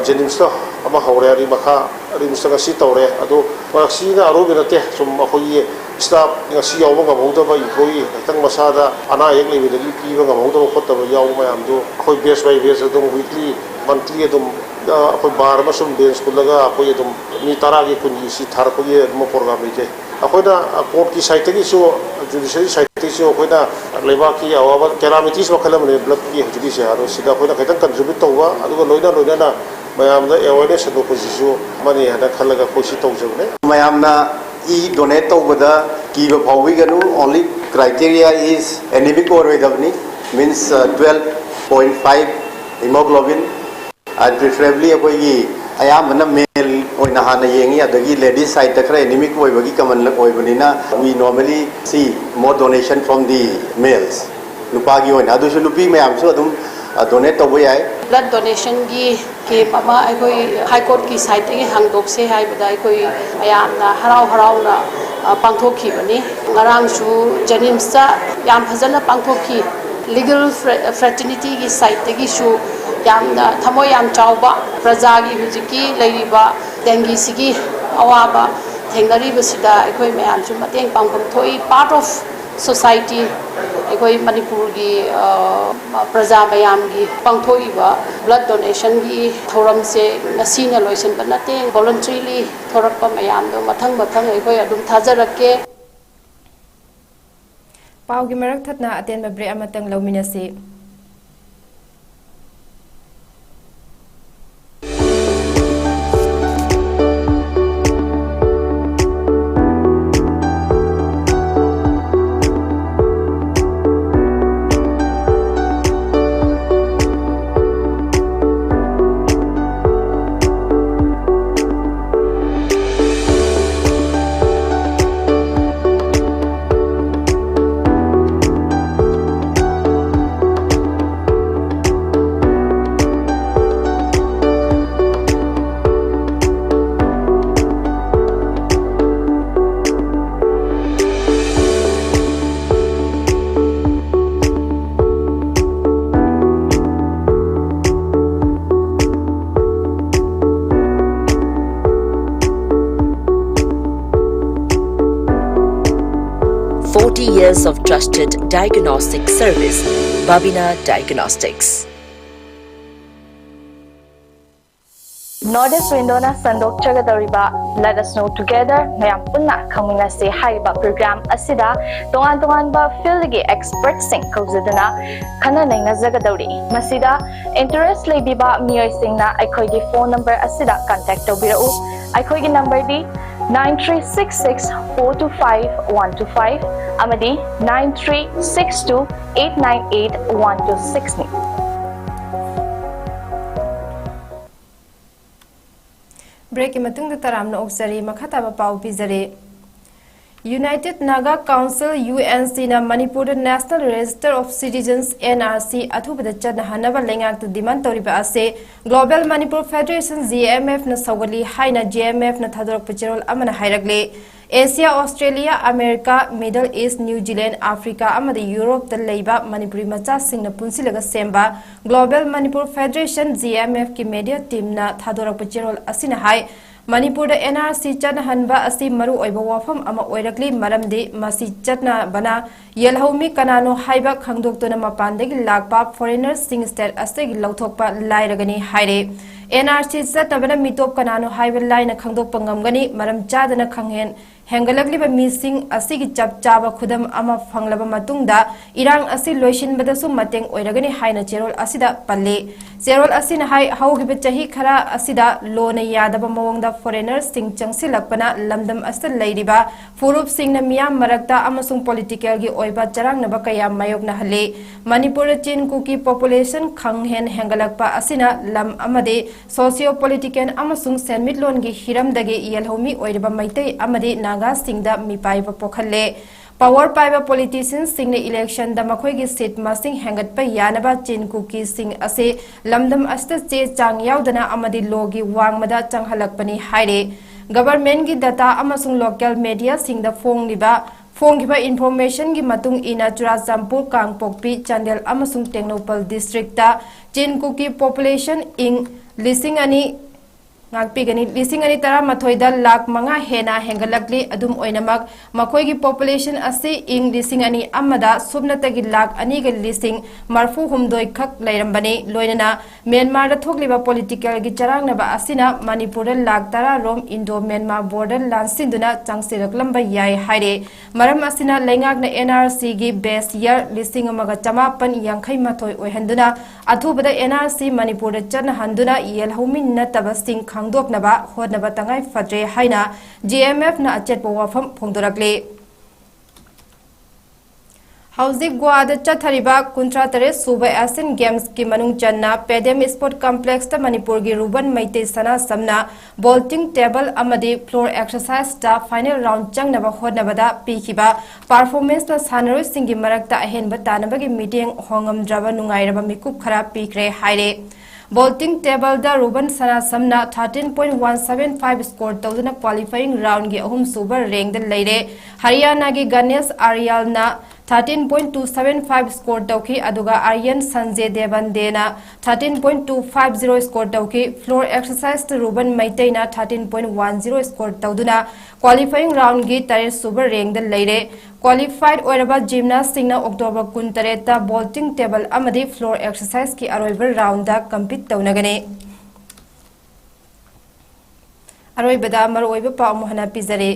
ꯖꯦꯅꯤꯝꯁꯇ ꯑꯃ ꯍꯧꯔꯦ, ꯑꯗꯨꯒꯤ ꯃꯈꯥ ꯔꯤꯝꯁꯇ ꯉꯁꯤ ꯇꯧꯔꯦ꯫ ꯑꯗꯣ ꯃꯁꯤꯅ ꯑꯔꯣꯏꯕ ꯅꯠꯇꯦ, ꯁꯨꯝ ꯑꯩꯈꯣꯏꯒꯤ staff ꯉꯁꯤ ꯌꯥꯎꯕ ꯉꯝꯍꯧꯗꯕ employee, ꯈꯤꯇꯪ ꯃꯁꯥꯗ ꯑꯅꯥ ꯑꯌꯦꯛ ꯂꯩꯕꯗꯒꯤ ꯄꯤꯕ ꯉꯝꯍꯧꯗꯕ ꯈꯣꯠꯇꯕ ꯌꯥꯎꯕ ꯃꯌꯥꯝꯗꯨ ꯑꯩꯈꯣꯏ batch by batch ꯑꯗꯨꯝ weekly, monthly ꯑꯗꯨꯝ ꯑꯩꯈꯣꯏ ꯕꯥꯔ ꯑꯃꯁꯨꯡ ꯕꯦꯟꯁ ꯄꯨꯜꯂꯒ ꯑꯩꯈꯣꯏ ꯑꯗꯨꯝ ꯃꯤ ꯇꯔꯥꯒꯤ, ꯀꯨꯟꯒꯤ ꯁꯤ ꯊꯥꯔꯛꯄꯒꯤ ꯑꯗꯨꯝ ꯄ꯭ꯔꯣꯒ꯭ꯔꯥꯝ ꯂꯩꯖꯩ꯫ ꯑꯩꯈꯣꯏꯅ ꯀꯣꯔꯠꯀꯤ ꯁꯥꯏꯠꯇꯒꯤꯁꯨ, ꯖꯨꯗꯤꯁꯔꯤ ꯁꯥꯏꯠꯇꯒꯤꯁꯨ ꯑꯩꯈꯣꯏꯅ ꯂꯩꯕꯥꯛꯀꯤ ꯑꯋꯥꯕ, ꯀꯦꯂꯥꯃꯤꯇꯤꯁ ꯃꯈꯜ ꯑꯃꯅꯤ ꯕ꯭ꯂꯠꯀꯤ ꯍꯧꯖꯤꯛꯀꯤꯁꯦ, ꯑꯗꯣ ꯁꯤꯗ ꯑꯩꯈꯣꯏꯅ ꯈꯤꯇꯪ ꯀꯟꯇ꯭ꯔꯤꯕ꯭ꯌꯨꯠ ꯇꯧꯕ, ꯑꯗꯨꯒ ꯂꯣꯏꯅ ꯂꯣꯏꯅꯅ ꯃꯌꯥꯝꯗ ꯑꯦꯋꯦꯔꯅꯦꯁ ꯁꯟꯗꯣꯛꯄꯁꯤꯁꯨ ꯑꯃꯅꯤ ꯍꯥꯏꯅ ꯈꯜꯂꯒ ꯑꯩꯈꯣꯏ ꯁꯤ ꯇꯧꯖꯕꯅꯦ꯫ ꯃꯌꯥꯝꯅ ꯏ ꯗꯣꯅꯦꯠ ꯇꯧꯕꯗ ꯀꯤꯕ ꯐꯥꯎꯕꯤꯒꯅꯨ꯫ Only criteria is anemic ꯑꯣꯏꯔꯣꯏꯗꯕꯅꯤ, means twelve point five hemoglobin, and preferably ꯑꯩꯈꯣꯏꯒꯤ ꯑꯌꯥꯝꯕꯅ ꯃꯦꯜ ꯑꯣꯏꯅ ꯍꯥꯟꯅ ꯌꯦꯡꯉꯤ, ꯑꯗꯒꯤ ꯂꯦꯗꯤꯁ ꯁꯥꯏꯠꯇ ꯈꯔ ꯑꯦꯅꯤꯃꯤꯛ ꯑꯣꯏꯕꯒꯤ ꯀꯃꯟ ꯑꯣꯏꯕꯅꯤꯅ we normally see more donation from the males꯫ ꯅꯨꯄꯥꯒꯤ ꯑꯣꯏꯅ ꯑꯗꯨꯁꯨ ꯅꯨꯄꯤ ꯃꯌꯥꯝꯁꯨ ꯑꯗꯨꯝ ꯗꯣꯅꯦꯠ ꯇꯧꯕ ꯌꯥꯏ꯫ ꯕ꯭ꯂꯠ ꯗꯣꯅꯦꯁꯟꯒꯤ ꯀꯦꯝꯞ ꯑꯃ ꯑꯩꯈꯣꯏ ꯍꯥꯏ ꯀꯣꯔꯠꯀꯤ ꯁꯥꯏꯠꯇꯒꯤ ꯍꯥꯡꯗꯣꯛꯁꯦ ꯍꯥꯏꯕꯗ ꯑꯩꯈꯣꯏ ꯃꯌꯥꯝꯅ ꯍꯔꯥꯎ ꯍꯔꯥꯎꯅ, ꯑ, ꯄꯥꯡꯊꯣꯛꯈꯤꯕꯅꯤ꯫ ꯉꯔꯥꯡꯁꯨ ꯖꯦꯅꯤꯝꯁꯇ ꯌꯥꯝ ꯐꯖꯅ ꯄꯥꯡꯊꯣꯛꯈꯤ꯫ ꯂꯤꯒꯦꯜ ꯐ꯭ꯔꯦ-, ꯐ꯭ꯔꯦꯇꯔꯅꯤꯇꯤꯒꯤ ꯁꯥꯏꯠꯇꯒꯤꯁꯨ ꯌꯥꯝꯅ ꯊꯃꯣꯏ ꯌꯥꯝ ꯆꯥꯎꯕ, ꯄ꯭ꯔꯖꯥꯒꯤ ꯍꯧꯖꯤꯛꯀꯤ ꯂꯩꯔꯤꯕ ꯗꯦꯡꯒꯤꯁꯤꯒꯤ ꯑꯋꯥꯕ ꯊꯦꯡꯅꯔꯤꯕꯁꯤꯗ ꯑꯩꯈꯣꯏ ꯃꯌꯥꯝꯁꯨ ꯃꯇꯦꯡ ꯄꯥꯡꯐꯝ ꯊꯣꯛꯏ꯫ Part of society, ꯑꯩꯈꯣꯏ ꯃꯅꯤꯄꯨꯔꯒꯤ, ꯑ, ꯄ꯭ꯔꯖꯥ ꯃꯌꯥꯝꯒꯤ ꯄꯥꯡꯊꯣꯛꯏꯕ ꯕ꯭ꯂꯠ ꯗꯣꯅꯦꯁꯟꯒꯤ ꯊꯧꯔꯝꯁꯦ ꯉꯁꯤꯅ ꯂꯣꯏꯁꯤꯟꯕ ꯅꯠꯇꯦ꯫ ꯚꯣꯂꯨꯟꯇꯔꯤꯂꯤ ꯊꯣꯔꯛꯄ ꯃꯌꯥꯝꯗꯣ ꯃꯊꯪ ꯃꯊꯪ ꯑꯩꯈꯣꯏ ꯑꯗꯨꯝ ꯊꯥꯖꯔꯛꯀꯦ꯫ ꯄꯥꯎꯒꯤ ꯃꯔꯛ ꯊꯠꯅ ꯑꯇꯦꯟꯕ ꯕ꯭ꯔꯦꯛ ꯑꯃꯇꯪ ꯂꯧꯃꯤꯟꯅꯁꯤ꯫ Forty years of trusted diagnostic service, Babina Diagnostics. North East Window-ꯅ ꯁꯟꯗꯣꯛꯆꯒꯗꯧꯔꯤꯕ Let Us Know Together, ꯃꯌꯥꯝ ꯄꯨꯟꯅ ꯈꯪꯃꯤꯟꯅꯁꯤ ꯍꯥꯏꯔꯤꯕ program ꯑꯁꯤꯗ ꯇꯣꯉꯥꯟ ꯇꯣꯉꯥꯟꯕ field-ꯒꯤ expert-ꯁꯤꯡ ꯀꯧꯖꯗꯨꯅ ꯈꯟꯅ ꯅꯩꯅꯖꯒꯗꯧꯔꯤ꯫ ꯃꯁꯤꯗ interest ꯂꯩꯕꯤꯕ ꯃꯤꯑꯣꯏꯁꯤꯡꯅ ꯑꯩꯈꯣꯏꯒꯤ phone number ꯑꯁꯤꯗ contact ꯇꯧꯕꯤꯔꯛꯎ꯫ ꯑꯩꯈꯣꯏꯒꯤ number-ꯗꯤ nine three six six four two five one two five ꯑꯃꯗꯤ nine three six two eight nine eight one two six-ꯅꯤ꯫ Break-ꯀꯤ ꯃꯇꯨꯡꯗ ꯇꯔꯥꯝꯅ ꯑꯣꯛꯆꯔꯤ꯫ ꯃꯈꯥ ꯇꯥꯕ ꯄꯥꯎ ꯄꯤꯖꯔꯤ꯫ United Naga Council, U N C-ꯅ ꯃꯅꯤꯄꯨꯔꯗ National Register of Citizens, N R C, ꯑꯊꯨꯕꯗ ꯆꯠꯅꯍꯟꯅꯕ ꯂꯩꯉꯥꯛꯇ demand ꯇꯧꯔꯤꯕ ꯑꯁꯤ Global Manipur Federation, G M F-ꯅ ꯁꯧꯒꯠꯂꯤ ꯍꯥꯏꯅ G M F-ꯅ ꯊꯥꯗꯣꯔꯛꯄ ꯆꯦꯔꯣꯜ ꯑꯃꯅ ꯍꯥꯏꯔꯛꯂꯤ꯫ ꯑꯦꯁꯤꯌꯥ, ꯑꯣꯁꯇ꯭ꯔꯦꯂꯤꯌꯥ, ꯑꯃꯦꯔꯤꯀꯥ, ꯃꯤꯗꯜ ꯏꯁ, ꯅ꯭ꯌꯨ ꯖꯤꯂꯦꯟ, ꯑꯥꯐ꯭ꯔꯤꯀꯥ ꯑꯃꯗꯤ ꯌꯨꯔꯣꯞꯇ ꯂꯩꯕ ꯃꯅꯤꯄꯨꯔꯤ ꯃꯆꯥꯁꯤꯡꯅ ꯄꯨꯟꯁꯤꯜꯂꯒ ꯁꯦꯝꯕ Global Manipur Federation, G M F-ꯀꯤ media team-ꯅ ꯊꯥꯗꯣꯔꯛꯄ ꯆꯦꯔꯣꯜ ꯑꯁꯤꯅ ꯍꯥꯏ, ꯃꯅꯤꯄꯨꯔꯗ N R C ꯆꯠꯅꯍꯟꯕ ꯑꯁꯤ ꯃꯔꯨ ꯑꯣꯏꯕ ꯋꯥꯐꯝ ꯑꯃ ꯑꯣꯏꯔꯛꯂꯤ, ꯃꯔꯝꯗꯤ ꯃꯁꯤ ꯆꯠꯅꯕꯅ ꯌꯦꯜꯍꯧꯃꯤ ꯀꯅꯥꯅꯣ ꯍꯥꯏꯕ ꯈꯪꯗꯣꯛꯇꯨꯅ ꯃꯄꯥꯟꯗꯒꯤ ꯂꯥꯛꯄ foreigner-ꯁꯤꯡ state ꯑꯁꯤꯗꯒꯤ ꯂꯧꯊꯣꯛꯄ ꯂꯥꯏꯔꯒꯅꯤ ꯍꯥꯏꯔꯦ꯫ N R C ꯆꯠꯅꯕꯅ ꯃꯤꯇꯣꯞ ꯀꯅꯥꯅꯣ ꯍꯥꯏꯕ ꯂꯥꯏꯅ ꯈꯪꯗꯣꯛꯄ ꯉꯝꯒꯅꯤ, ꯃꯔꯝ ꯆꯥꯗꯅ ꯈꯪꯍꯦꯟ ꯍꯦꯟꯒꯠꯂꯛꯂꯤꯕ ꯃꯤꯁꯤꯡ ꯑꯁꯤꯒꯤ ꯆꯞ ꯆꯥꯕ ꯈꯨꯗꯝ ꯑꯃ ꯐꯪꯂꯕ ꯃꯇꯨꯡꯗ ꯏꯔꯥꯡ ꯑꯁꯤ ꯂꯣꯏꯁꯤꯟꯕꯗꯁꯨ ꯃꯇꯦꯡ ꯑꯣꯏꯔꯒꯅꯤ ꯍꯥꯏꯅ ꯆꯦꯔꯣꯜ ꯑꯁꯤꯗ ꯄꯜꯂꯤ꯫ ꯆꯦꯔꯣꯜ ꯑꯁꯤꯅ ꯍꯥꯏ, ꯍꯧꯈꯤꯕ ꯆꯍꯤ ꯈꯔ ꯑꯁꯤꯗ ꯂꯣꯅ ꯌꯥꯗꯕ ꯃꯑꯣꯡꯗ foreigner-ꯁꯤꯡ ꯆꯪꯁꯤꯜꯂꯛꯄꯅ ꯂꯝꯗꯝ ꯑꯁꯤꯗ ꯂꯩꯔꯤꯕ ꯐꯨꯔꯨꯞꯁꯤꯡꯅ ꯃꯤꯌꯥꯝ ꯃꯔꯛꯇ ꯑꯃꯁꯨꯡ political-ꯒꯤ ꯑꯣꯏꯕ ꯆꯔꯥꯡꯅꯕ ꯀꯌꯥ ꯃꯥꯌꯣꯛꯅꯍꯜꯂꯤ꯫ ꯃꯅꯤꯄꯨꯔꯗ ꯆꯤꯟ ꯀꯨꯀꯤ population ꯈꯪꯍꯦꯟ ꯍꯦꯟꯒꯠꯂꯛꯄ ꯑꯁꯤꯅ ꯂꯝ ꯑꯃꯗꯤ socio-political ꯑꯃꯁꯨꯡ ꯁꯦꯟꯃꯤꯠꯂꯣꯟꯒꯤ ꯍꯤꯔꯝꯗꯒꯤ ꯌꯦꯜꯍꯧꯃꯤ ꯑꯣꯏꯔꯤꯕ ꯃꯩꯇꯩ ꯑꯃꯗꯤ ꯅꯥꯒꯥꯁꯤꯡꯗ ꯃꯤꯄꯥꯏꯕ ꯄꯣꯛꯍꯜꯂꯦ꯫ Power ꯄꯥꯏꯕ politician-ꯁꯤꯡꯅ election-ꯗ ꯃꯈꯣꯏꯒꯤ seat ꯃꯁꯤꯡ ꯍꯦꯟꯒꯠꯄ ꯌꯥꯅꯕ ꯆꯤꯟ ꯀꯨꯀꯤꯁꯤꯡ ꯑꯁꯤ ꯂꯝꯗꯝ ꯑꯁꯤꯗ ꯆꯦ ꯆꯥꯡ ꯌꯥꯎꯗꯅ ꯑꯃꯗꯤ law-ꯒꯤ ꯋꯥꯡꯃꯗ ꯆꯪꯍꯜꯂꯛꯄꯅꯤ ꯍꯥꯏꯔꯦ꯫ Government-ꯀꯤ data ꯑꯃꯁꯨꯡ local media-ꯁꯤꯡꯗ ꯐꯣꯡꯂꯤꯕ, ꯐꯣꯡꯈꯤꯕ information-ꯒꯤ ꯃꯇꯨꯡ ꯏꯟꯅ ꯆꯨꯔꯥꯆꯥꯟꯄꯨꯔ, ꯀꯥꯡꯄꯣꯛꯄꯤ, ꯆꯥꯟꯗꯦꯜ ꯑꯃꯁꯨꯡ ꯇꯦꯡꯅꯧꯄꯜ district-ꯇ ꯆꯤꯟ ꯀꯨꯀꯤ population ꯏꯪ ꯂꯤꯁꯤꯡ ꯑꯅꯤ ꯉꯥꯛꯄꯤꯒꯅꯤ꯫ ꯂꯤꯁꯤꯡ ꯑꯅꯤ ꯇꯔꯥꯃꯥꯊꯣꯏꯗ ꯂꯥꯈ ꯃꯉꯥ ꯍꯦꯟꯅ ꯍꯦꯟꯒꯠꯂꯛꯂꯤ꯫ ꯑꯗꯨꯝ ꯑꯣꯏꯅꯃꯛ, ꯃꯈꯣꯏꯒꯤ ꯄꯣꯄꯨꯂꯦꯁꯟ ꯑꯁꯤ ꯏꯪ ꯂꯤꯁꯤꯡ ꯑꯅꯤ ꯑꯃꯗ ꯁꯨꯞꯅꯇꯒꯤ ꯂꯥꯈ ꯑꯅꯤꯒ ꯂꯤꯁꯤꯡ ꯃꯔꯐꯨ ꯍꯨꯝꯗꯣꯏ ꯈꯛ ꯂꯩꯔꯝꯕꯅꯤ꯫ ꯂꯣꯏꯅꯅ ꯃ꯭ꯌꯥꯟꯃꯥꯔꯗ ꯊꯣꯛꯂꯤꯕ ꯄꯣꯂꯤꯇꯤꯀꯦꯜꯒꯤ ꯆꯔꯥꯡꯅꯕ ꯑꯁꯤꯅ ꯃꯅꯤꯄꯨꯔꯗ ꯂꯥꯈ ꯇꯔꯥ ꯔꯣꯝ ꯏꯟꯗꯣ ꯃ꯭ꯌꯥꯟꯃꯥꯔ ꯕꯣꯔꯗꯔ ꯂꯥꯟꯁꯤꯟꯗꯨꯅ ꯆꯪꯁꯤꯜꯂꯛꯂꯝꯕ ꯌꯥꯏ ꯍꯥꯏꯔꯦ꯫ ꯃꯔꯝ ꯑꯁꯤꯅ ꯂꯩꯉꯥꯛꯅ ꯑꯦꯟ ꯑꯥꯔ ꯁꯤꯒꯤ ꯕꯦꯁ ꯌꯔ ꯂꯤꯁꯤꯡ ꯑꯃꯒ ꯆꯃꯥꯄꯟ ꯌꯥꯡꯈꯩ ꯃꯥꯊꯣꯏ ꯑꯣꯏꯍꯟꯗꯨꯅ ꯑꯊꯨꯕꯗ ꯑꯦꯟ ꯑꯥꯔ ꯁꯤ ꯃꯅꯤꯄꯨꯔꯗ ꯆꯠꯅꯍꯟꯗꯨꯅ ꯌꯦꯜꯍꯧꯃꯤ ꯅꯠꯇꯕꯁꯤꯡ ꯈꯪꯗꯣꯛꯅꯕ ꯍꯣꯠꯅꯕ ꯇꯉꯥꯏ ꯐꯗ꯭ꯔꯦ ꯍꯥꯏꯅ ꯖꯤ ꯑꯦꯝ ꯑꯦꯐꯅ ꯑꯆꯦꯠꯄ ꯋꯥꯐꯝ ꯐꯣꯡꯗꯣꯔꯛꯂꯤ꯫ ꯍꯧꯖꯤꯛ ꯒꯣꯋꯥꯗ ꯆꯠꯊꯔꯤꯕ ꯀꯨꯟꯊ꯭ꯔꯥ ꯇꯔꯦꯠ ꯁꯨꯕ ꯑꯦꯁꯤꯌꯟ ꯒꯦꯝꯁꯀꯤ ꯃꯅꯨꯡ ꯆꯟꯅ ꯄꯦꯗꯦꯝ ꯏꯁꯄꯣꯔꯠ ꯀꯝꯄ꯭ꯂꯦꯛꯁꯇ ꯃꯅꯤꯄꯨꯔꯒꯤ ꯔꯨꯕꯟ ꯃꯩꯇꯩ ꯁꯅꯥꯁꯝꯅ ꯕꯣꯜꯇꯤꯡ ꯇꯦꯕꯜ ꯑꯃꯗꯤ ꯐ꯭ꯂꯣꯔ ꯑꯦꯛꯁꯔꯁꯥꯏꯖꯇ ꯐꯥꯏꯅꯦꯜ ꯔꯥꯎꯟ ꯆꯪꯅꯕ ꯍꯣꯠꯅꯕꯗ ꯄꯤꯈꯤꯕ ꯄꯥꯔꯐꯣꯔꯃꯦꯟꯁꯅ ꯁꯥꯟꯅꯔꯣꯏꯁꯤꯡꯒꯤ ꯃꯔꯛꯇ ꯑꯍꯦꯟꯕ ꯇꯥꯟꯅꯕꯒꯤ ꯃꯤꯠꯌꯦꯡ ꯍꯣꯡꯉꯝꯗ꯭ꯔꯕ ꯅꯨꯡꯉꯥꯏꯔꯕ ꯃꯤꯀꯨꯞ ꯈꯔ ꯄꯤꯈ꯭ꯔꯦ ꯍꯥꯏꯔꯦ꯫ ꯕꯣꯜꯇꯤꯡ ꯇꯦꯕꯜꯗ ꯔꯨꯕꯟ ꯁꯅꯥꯁꯝꯅ thirteen point one seven five score ꯇꯧꯗꯨꯅ ꯀ꯭ꯋꯥꯂꯤꯐꯥꯏꯌꯤꯡ ꯔꯥꯎꯟꯒꯤ ꯑꯍꯨꯝꯁꯨꯕ ꯔꯦꯡꯗ ꯂꯩꯔꯦ꯫ ꯍꯔꯤꯌꯥꯅꯥꯒꯤ Ganesh ꯑꯥꯔꯤꯌꯥꯜꯅ thirteen point two seven five score ꯇꯧꯈꯤ, ꯑꯗꯨꯒ ꯑꯥꯔꯌꯟ ꯁꯟꯖꯦ ꯗꯦꯕꯟꯗꯦꯅ thirteen point two five zero score ꯇꯧꯈꯤ꯫ ꯐ꯭ꯂꯣꯔ ꯑꯦꯛꯁꯔꯁꯥꯏꯖꯇ ꯔꯨꯕꯟ ꯃꯩꯇꯩꯅ thirteen point one zero score ꯇꯧꯗꯨꯅ ꯀ꯭ꯋꯥꯂꯤꯐꯥꯏꯌꯤꯡ ꯔꯥꯎꯟꯒꯤ ꯇꯔꯦꯠꯁꯨꯕ ꯔꯦꯡꯗ ꯂꯩꯔꯦ꯫ ꯀ꯭ꯋꯥꯂꯤꯐꯥꯏꯗ ꯑꯣꯏꯔꯕ ꯖꯤꯝꯅꯥꯁꯁꯤꯡꯅ ꯑꯣꯛꯇꯣꯕꯔ ꯀꯨꯟꯇꯔꯦꯠꯇ ꯕꯣꯜꯇꯤꯡ ꯇꯦꯕꯜ ꯑꯃꯗꯤ ꯐ꯭ꯂꯣꯔ ꯑꯦꯛꯁꯔꯁꯥꯏꯖꯀꯤ ꯑꯔꯣꯏꯕ ꯔꯥꯎꯟꯗ ꯀꯝꯄꯤꯠ ꯇꯧꯅꯒꯅꯤ꯫ ꯑꯔꯣꯏꯕꯗ ꯃꯔꯨꯑꯣꯏꯕ ꯄꯥꯎ ꯑꯃꯨꯛ ꯍꯟꯅ ꯄꯤꯖꯔꯤ꯫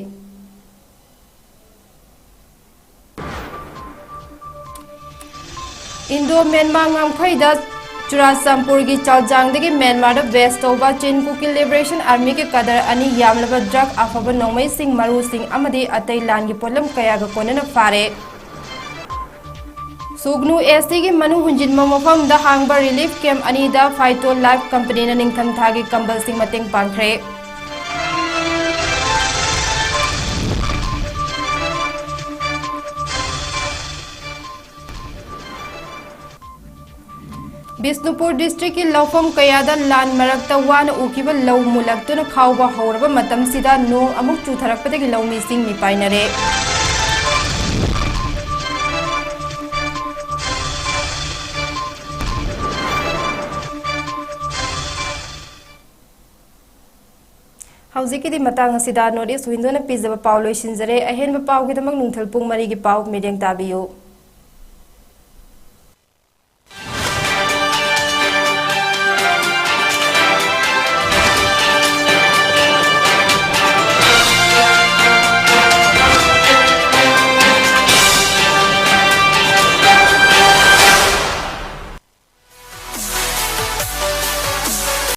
ꯏꯟꯗꯣ ꯃ꯭ꯌꯥꯟꯃꯥꯔ ꯉꯝꯈꯩꯗ ꯆꯨꯔꯥꯆꯥꯟꯄꯨꯔꯒꯤ ꯆꯥꯎꯖꯥꯡꯗꯒꯤ ꯃ꯭ꯌꯥꯟꯃꯥꯔꯗ ꯕꯦꯁ ꯇꯧꯕ ꯆꯤꯟ ꯀꯨꯀꯤ ꯂꯤꯕꯔꯦꯁꯟ ꯑꯥꯔꯃꯤꯒꯤ ꯀꯗꯔ ꯑꯅꯤ ꯌꯥꯝꯂꯕ ꯗ꯭ꯔꯒ, ꯑꯐꯕ ꯅꯣꯡꯃꯩꯁꯤꯡ, ꯃꯔꯨꯁꯤꯡ ꯑꯃꯗꯤ ꯑꯇꯩ ꯂꯥꯟꯒꯤ ꯄꯣꯠꯂꯝ ꯀꯌꯥꯒ ꯀꯣꯟꯅꯅ ꯐꯥꯔꯦ꯫ ꯁꯨꯒꯅꯨ ꯑꯦꯁ ꯇꯤꯒꯤ ꯃꯅꯨꯡ ꯍꯨꯟꯖꯤꯟꯕ ꯃꯐꯝꯗ ꯍꯥꯡꯕ ꯔꯤꯂꯤꯐ ꯀꯦꯝꯞ ꯑꯅꯤꯗ ꯐꯥꯏꯇꯣ ꯂꯥꯏꯐ ꯀꯝꯄꯅꯤꯅ ꯅꯤꯡꯊꯝꯊꯥꯒꯤ ꯀꯝꯕꯜꯁꯤꯡ ꯃꯇꯦꯡ ꯄꯥꯡꯈ꯭ꯔꯦ꯫ ꯕꯤꯁꯅꯨꯄꯨꯔ ꯗꯤꯁꯇ꯭ꯔꯤꯛꯀꯤ ꯂꯧꯐꯝ ꯀꯌꯥꯗ ꯂꯥꯟ ꯃꯔꯛꯇ ꯋꯥꯅ ꯎꯈꯤꯕ ꯂꯧ ꯃꯨꯜꯂꯛꯇꯨꯅ ꯈꯥꯎꯕ ꯍꯧꯔꯕ ꯃꯇꯝꯁꯤꯗ ꯅꯣꯡ ꯑꯃꯨꯛ ꯆꯨꯊꯔꯛꯄꯗꯒꯤ ꯂꯧꯃꯤꯁꯤꯡ ꯃꯤꯄꯥꯏꯅꯔꯦ꯫ ꯍꯧꯖꯤꯛꯀꯤꯗꯤ ꯃꯇꯥꯡ ꯑꯁꯤꯗ North East Window ꯅ ꯄꯤꯖꯕ ꯄꯥꯎ ꯂꯣꯏꯁꯤꯟꯖꯔꯦ꯫ ꯑꯍꯦꯟꯕ ꯄꯥꯎꯒꯤꯗꯃꯛ ꯅꯨꯡꯊꯤꯜ ꯄꯨꯡ ꯃꯔꯤꯒꯤ ꯄꯥꯎ ꯃꯤꯠꯌꯦꯡ ꯇꯥꯕꯤꯌꯨ꯫